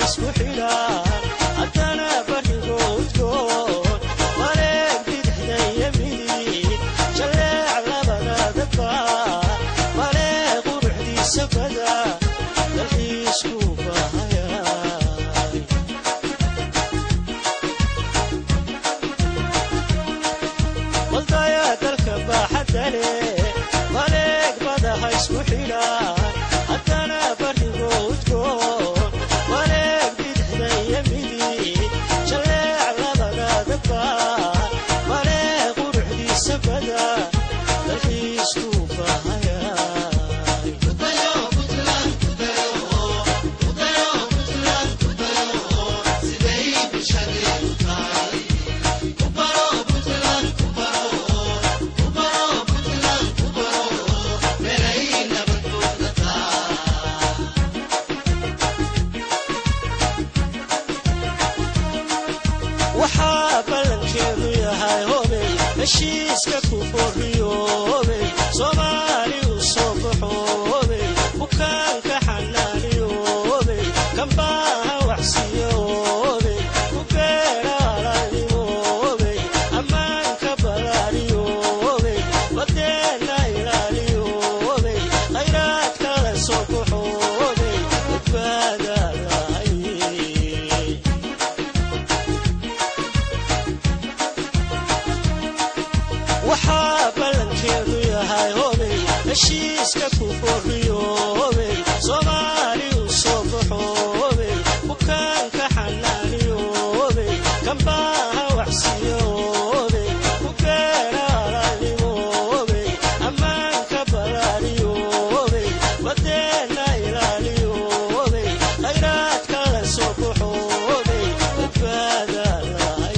Isku xidha haddana barigoodkood wareeg bidixda iyo midig jalleec labadadaba malee quruxdiisa bada dalxiisku bahayay. Baldaya dalka baaxadda leh maleeg badaha isku xidha haddana barigoodkood wareeg bidixda iyo midig jalleec labadadaba malee quruxdiisa bada dalxiisku bahayay. Waxaa ballankeedu yahay hobey heshiiska ku borriyoobey Soomaali u soo baxoobey bukaanka xanaaniyoobey kambaaha waxsiiyoobey ku beera walaalnimoobey ammaanka balaariyoobey badeenna ilaaliyoobey khayraadka la soo baxoobey badbaada lahay. Waxaa ballankeedu yahay hobey heshiiska ku borriyoobey Soomaali u soo baxoobey bukaanka xanaaniyoobey kambaaha waxsiiyoobey ku beera walaalnimoobey ammaanka balaariyoobey badeenna ilaaliyoobey khayraadka la soo baxoobey badbaada lahay.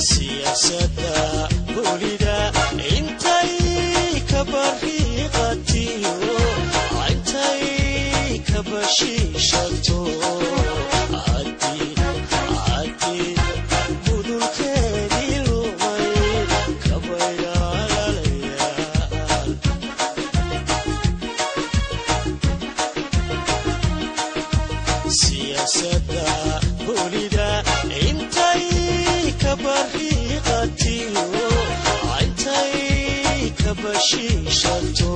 Siyaasadda bulida intay ka bariiqatiyo intay ka bashiishato haddii budulkeedii lumay kabaydhaalalayaal. Siyaasadda bulida intay ka bariiqatiyo intay ka bashiishato.